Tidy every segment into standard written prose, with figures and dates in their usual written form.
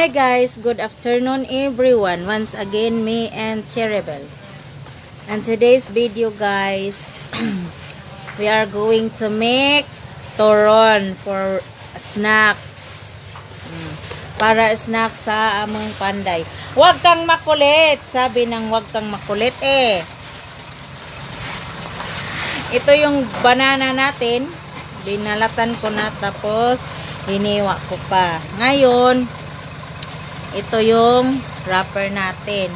Hi guys, good afternoon everyone. Once again, me and Cheribel. And today's video guys, we are going to make turon for snacks. Para snacks sa among panday. Huwag kang makulit! Sabi ng huwag kang makulit eh. Ito yung banana natin. Binalatan ko na tapos hiniwa ko pa. Ngayon, ito yung wrapper natin.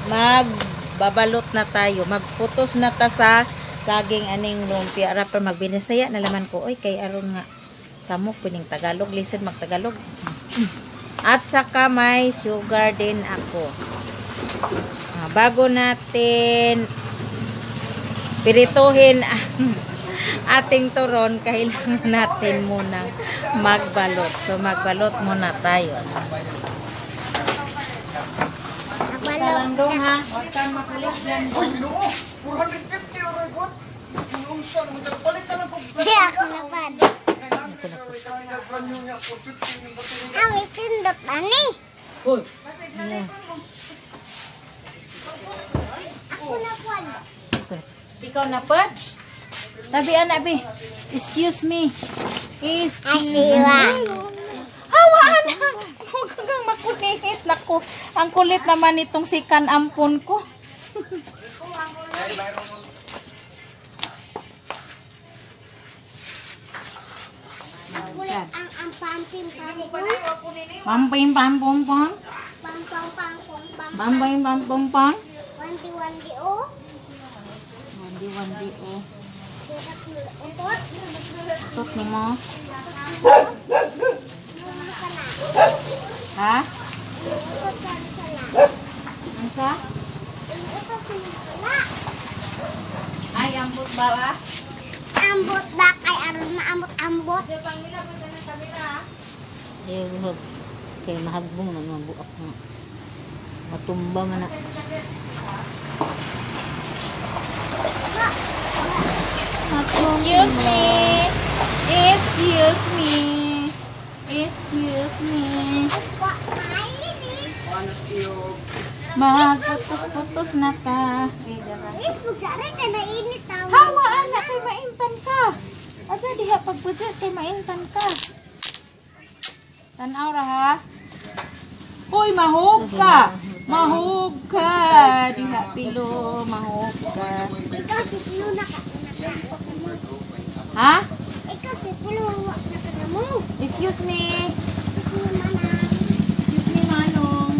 Magbabalot na tayo. Magputos na ta sa saging aning lumpia wrapper. Magbinisaya na laman ko. Oy, kay aron nga samok pining Tagalog. Listen magtagalog. At saka may sugar din ako. Bago natin pirituhin ang ating turon, kailangan natin muna magbalot. So, magbalot muna tayo. Magbalot. Ha? Huwag kang makulit yan. Uy, Ginoo! 450 oray ko. Unsa naman tayo palit na lang kog. Ako na pa. Brand new niya 450 yung baterya. Kami pindot ani. Uy. Ako na po. Ikaw na, Pad? Tabi, anak, bi. Excuse me. Excuse Asiwa. me. Hawaan na. Huwag kang makulit. Naku, ang kulit naman itong si Kan Ampon ko. Kulit ang pampim pampum. Pampim pam pum pam. Pam pam pam pum pam. Pampim pam pum pam. Wandi wandi o. Wandi wandi o. Sirat nila utot. Tut ni mo. Mga sana. Ha? Utot sana sana. Ansa? Utot sana. Ay, ambot ba ba? Ambot da kay aron na ambot ambot. Eh, wag. Kay mahagbong na mabuak na. Matumba man na. Excuse me. Excuse me. Excuse me. Wa mainit. Magputos-putos na ta. Is bugsara kay mainit tawo. Hawa anak kay maintan ka. Aja diha pagpudya kay maintan ka. Tanaw ra ha. Hoy, mahog ka. Mahog ka. Diha pilo, mahog ka. Ikaw si Pulo na ka. Ha? Ikaw si Pulo wa na ka na mo. Excuse me. Excuse me, manang. Excuse me, manong.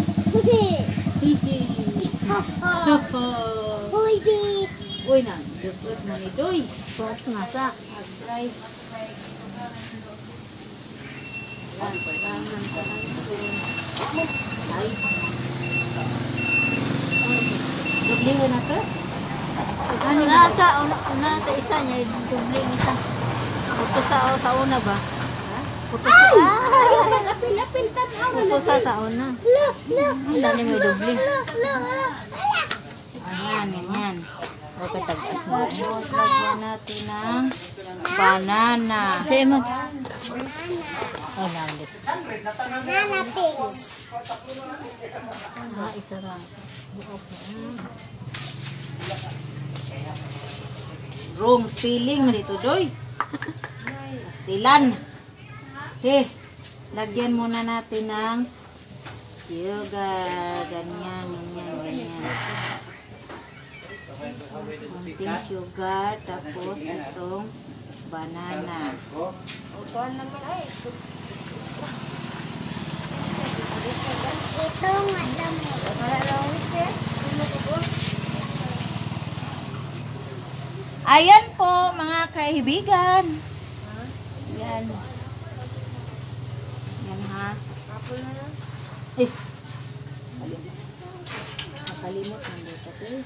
Hoy, bi. Uy na, dukot mo ni Doy. Suot nga sa. Agay. Ay. Dublihan na to? Ano na sa una, una sa isa niya dubling isa. Puto sa sa una ba? Puto sa Ay, pag-apil-apil tanaw. Puto sa una. Lo, lo, Ang dami may dubling. lo, lo, lo. Ayan, ganyan. O katag-as mo. Tapos, lagyan natin ng banana. Sa mo. Oh, nandit. Nana pigs. Ah, isa ra. Buok na. Wrong spelling man ito, Doy. Pastilan. He, lagyan muna natin ng sugar. Ganyan, ganyan, ganyan. Konting sugar, tapos itong banana. Ito nga damo. Ayan po, mga kaibigan. Yan. Yan ha. Eh. Nakalimot man dito. Eh.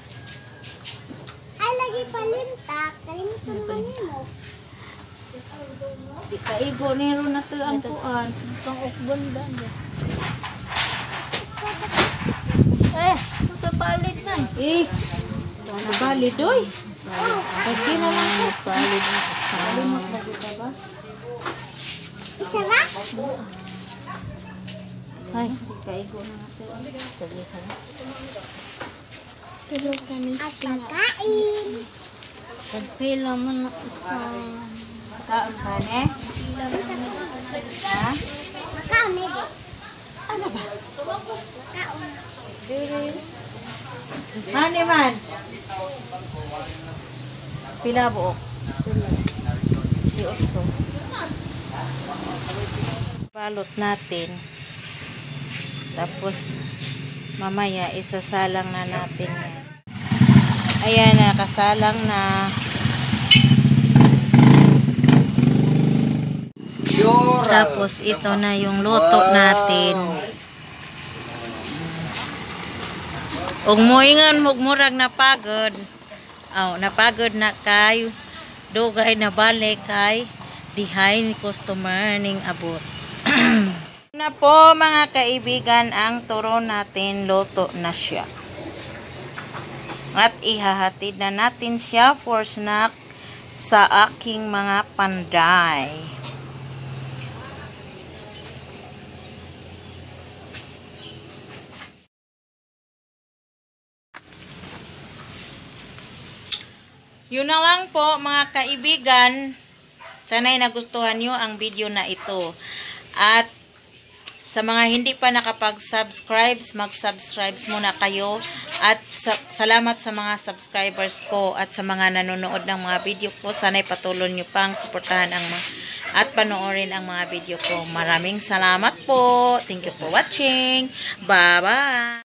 Ay, lagi palimtak. Kalimutan mo nimo. Di kaigo nero na to ang kuan. Kang ukbon ba? Eh, papalit na. Eh. Nabali doy. Pwede na lang ko. Palit na. Kalimot lagi ka ba? Isa ra? Ay, kaigo na nga ito. Tagisa na. Tulog kami sa pagkain. Tagpila mo na isa. Kaon ka ne? Ha? Makaon di. Ano ba? Makaon. Hani man? Pila buok? Si Otso. Balot natin. Tapos, mamaya isasalang na natin yan. Ayan na, kasalang na. Tapos, ito na yung luto natin. Ug moingon mug murag napagod. Aw, napagod na kayo. Dugay na balik kay dihay ni customer ning abot. Na po, mga kaibigan, ang turon natin, luto na siya. At ihahatid na natin siya for snack sa aking mga panday. Yun na lang po, mga kaibigan. Sana'y nagustuhan nyo ang video na ito. At sa mga hindi pa nakapag-subscribe, mag-subscribe muna kayo. At salamat sa mga subscribers ko at sa mga nanonood ng mga video ko. Sana'y patuloy nyo pang suportahan ang mga, at panoorin ang mga video ko. Maraming salamat po. Thank you for watching. Bye-bye!